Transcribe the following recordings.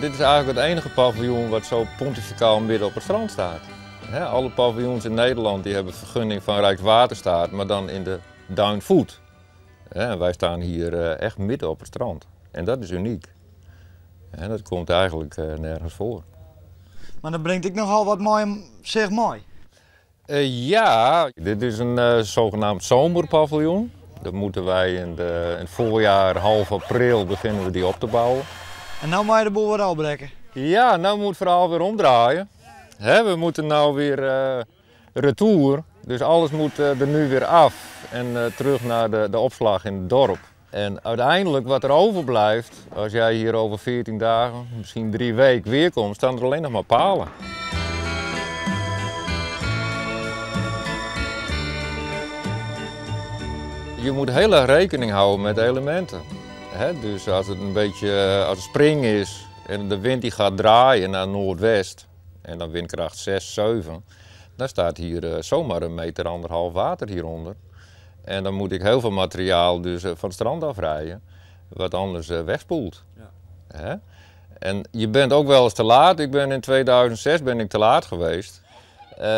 Dit is eigenlijk het enige paviljoen wat zo pontificaal midden op het strand staat. Alle paviljoens in Nederland die hebben vergunning van Rijkswaterstaat, maar dan in de duinvoet. En wij staan hier echt midden op het strand. En dat is uniek. En dat komt eigenlijk nergens voor. Maar dan brengt ik nogal wat mooi, zeg mooi. Ja, dit is een zogenaamd zomerpaviljoen. Dat moeten wij in het voorjaar, half april, beginnen we die op te bouwen. En nou moet je de boel weer afbreken? Ja, nou moet het verhaal weer omdraaien. We moeten nou weer retour, dus alles moet er nu weer af en terug naar de opslag in het dorp. En uiteindelijk wat er overblijft, als jij hier over 14 dagen, misschien 3 weken weer komt, staan er alleen nog maar palen. Je moet heel erg rekening houden met de elementen. Dus als het een beetje, als het spring is en de wind die gaat draaien naar noordwest, en dan windkracht 6, 7, dan staat hier zomaar een meter, anderhalf water hieronder. En dan moet ik heel veel materiaal dus van het strand afrijden, wat anders wegspoelt. Hè? En je bent ook wel eens te laat. Ik ben in 2006 ben ik te laat geweest.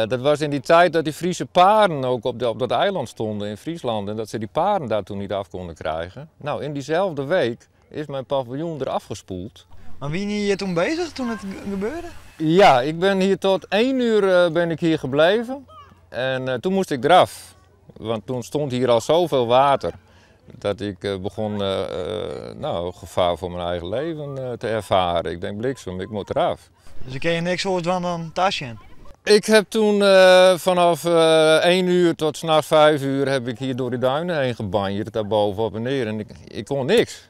Dat was in die tijd dat die Friese paren ook op dat eiland stonden in Friesland en dat ze die paren daar toen niet af konden krijgen. In diezelfde week is mijn paviljoen eraf gespoeld. Maar wie ben je toen bezig toen het gebeurde? Ja, ik ben hier tot 1 uur ben ik hier gebleven en toen moest ik eraf. Want toen stond hier al zoveel water dat ik begon gevaar voor mijn eigen leven te ervaren. Ik denk, bliksem, ik moet eraf. Dus ik ken je niks hoort van dan tasje in? Ik heb toen vanaf 1 uur tot 's nachts 5 uur heb ik hier door de duinen heen gebanjerd, daar bovenop en neer. En ik kon niks.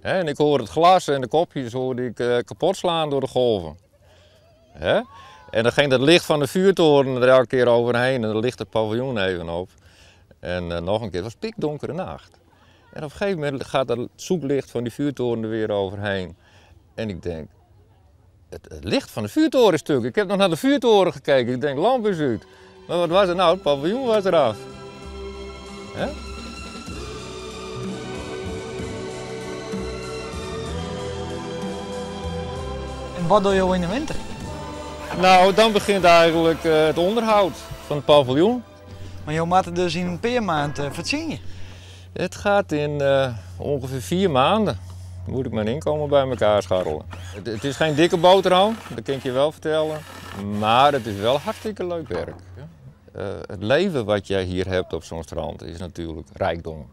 En ik hoorde het glas en de kopjes hoorde ik kapot slaan door de golven. Hè? En dan ging dat licht van de vuurtoren er elke keer overheen en dan ligt het paviljoen even op. En nog een keer, het was pikdonkere nacht. En op een gegeven moment gaat dat zoeklicht van die vuurtoren er weer overheen. En ik denk, het licht van de vuurtoren is stuk. Ik heb nog naar de vuurtoren gekeken. Ik denk, lamp is uit. Maar wat was het nou? Het paviljoen was eraf. Hè? En wat doe je in de winter? Dan begint eigenlijk het onderhoud van het paviljoen. Maar je moet het dus in een paar maanden verdienen. Het gaat in ongeveer 4 maanden. Dan moet ik mijn inkomen bij elkaar scharrelen. Het is geen dikke boterham, dat kan ik je wel vertellen. Maar het is wel hartstikke leuk werk. Het leven wat jij hier hebt op zo'n strand is natuurlijk rijkdom.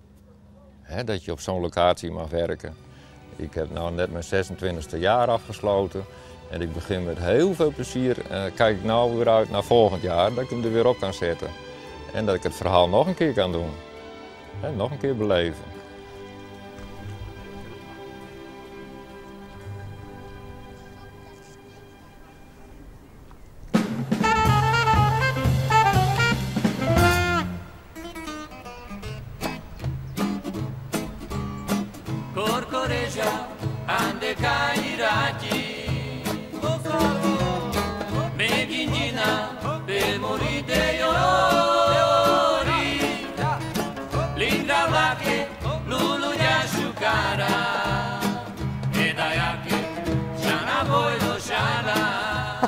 Dat je op zo'n locatie mag werken. Ik heb nou net mijn 26e jaar afgesloten. En ik begin met heel veel plezier, kijk ik nou weer uit naar volgend jaar, dat ik hem er weer op kan zetten. En dat ik het verhaal nog een keer kan doen. Nog een keer beleven.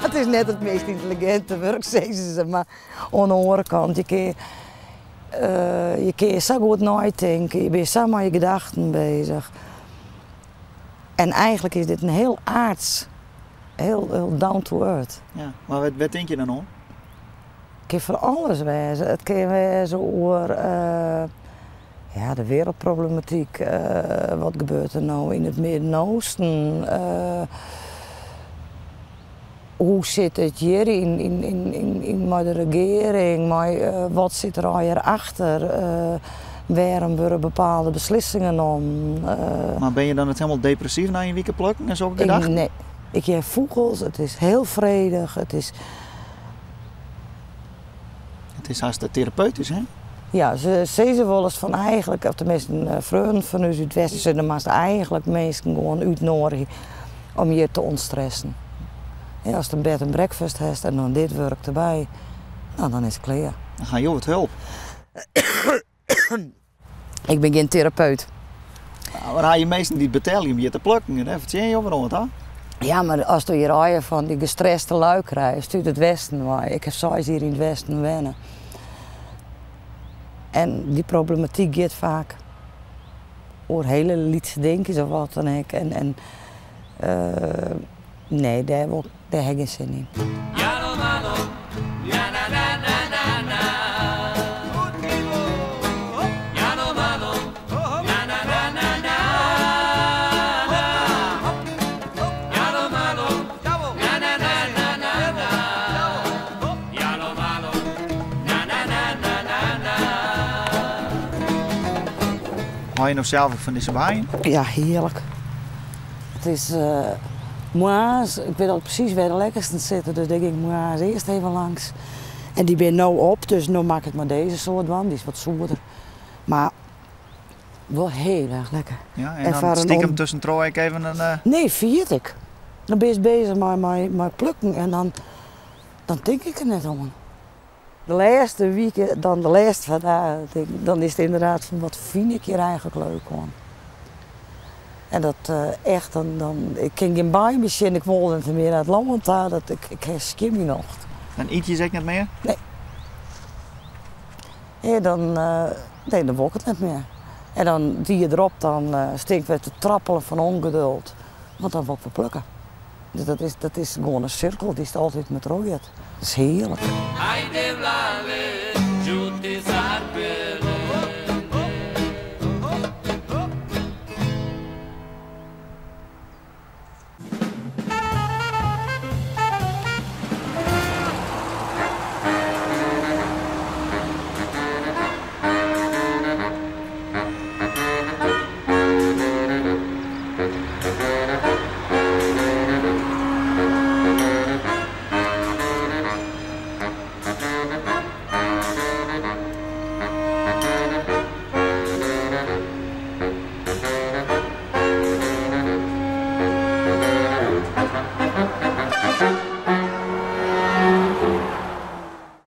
Het is net het meest intelligente werk, zeggen ze, maar aan de andere kant, je kunt zo goed nadenken, je bent zo met je gedachten bezig. En eigenlijk is dit een heel aards, heel, heel down to earth. Ja, maar wat denk je dan om? Het kan voor alles wezen. Het kan wezen over de wereldproblematiek. Wat gebeurt er nou in het Midden-Oosten? Hoe zit het hier in met de regering? Maar wat zit er al hier achter? Waarom worden bepaalde beslissingen om? Maar ben je dan het helemaal depressief na je weekend plukken en zo gedacht? Nee, ik heb vogels, het is heel vredig, het is... Het is haast therapeutisch, hè? Ja, ze zeggen wel eens van eigenlijk, of tenminste vrienden van ons uit het Westen, ze de eigenlijk mensen gewoon uitnodigen om je te ontstressen. Ja, als het een bed en breakfast hebt en dan dit werk erbij, dan is het klaar. Dan ga je het hulp. Ik ben geen therapeut. Nou, maar ga je meestal niet betalen om je te plukken, hè? Verzin je wat, hè? Ja, mar asto hjir allegear fan dy gestreste lui krijst út it westen wei. Ik ha seis jier yn it westen wenne. En dy problematyk giet faak oer hiele lytse dinkjes of wat dan ek. En, en uh, nee, dêr, wol, dêr ha ik gjin sin yn. Hâlde je no sels ek fan dizze beien? Ja, hearlik. It is uh, moarns, ik wit al presys wêr de lekkersten sitte, dus dêr gean ik moarns earst even langs. En dy binne no op, dus no moat ik it mei dizze soart dwaan, dy is wat soerder. Mar wol hiel erch lekker. Ja, en, en dan stikem tuskentroch ek even in... Uh... Nee, ferjit ik. Dan bist bezich mei, mei, mei plukken en dan, dan tink ik der net oan. De lêste wike, dan de lêste twa dagen, dan is it ynderdaad fan wat fyn ik hjir eigentlik leuk oan. En dat uh, echt, dan, dan, ik kin gjin bei mear sjen, ik wol net mear nei it lân ta, dat, ik, ik ha skjin myn nocht. En yt je ek net mear? Nee. Ja, dan, uh, nee, dan wol ik it net mear. En dan die derop, dan uh, stean ik wer te trappelen fan ûngeduld. Want dan wol ik wer plukke. Dus dat is, dat is gewoan in sirkel dy't altyd mar trochgiet. Dat is hearlik.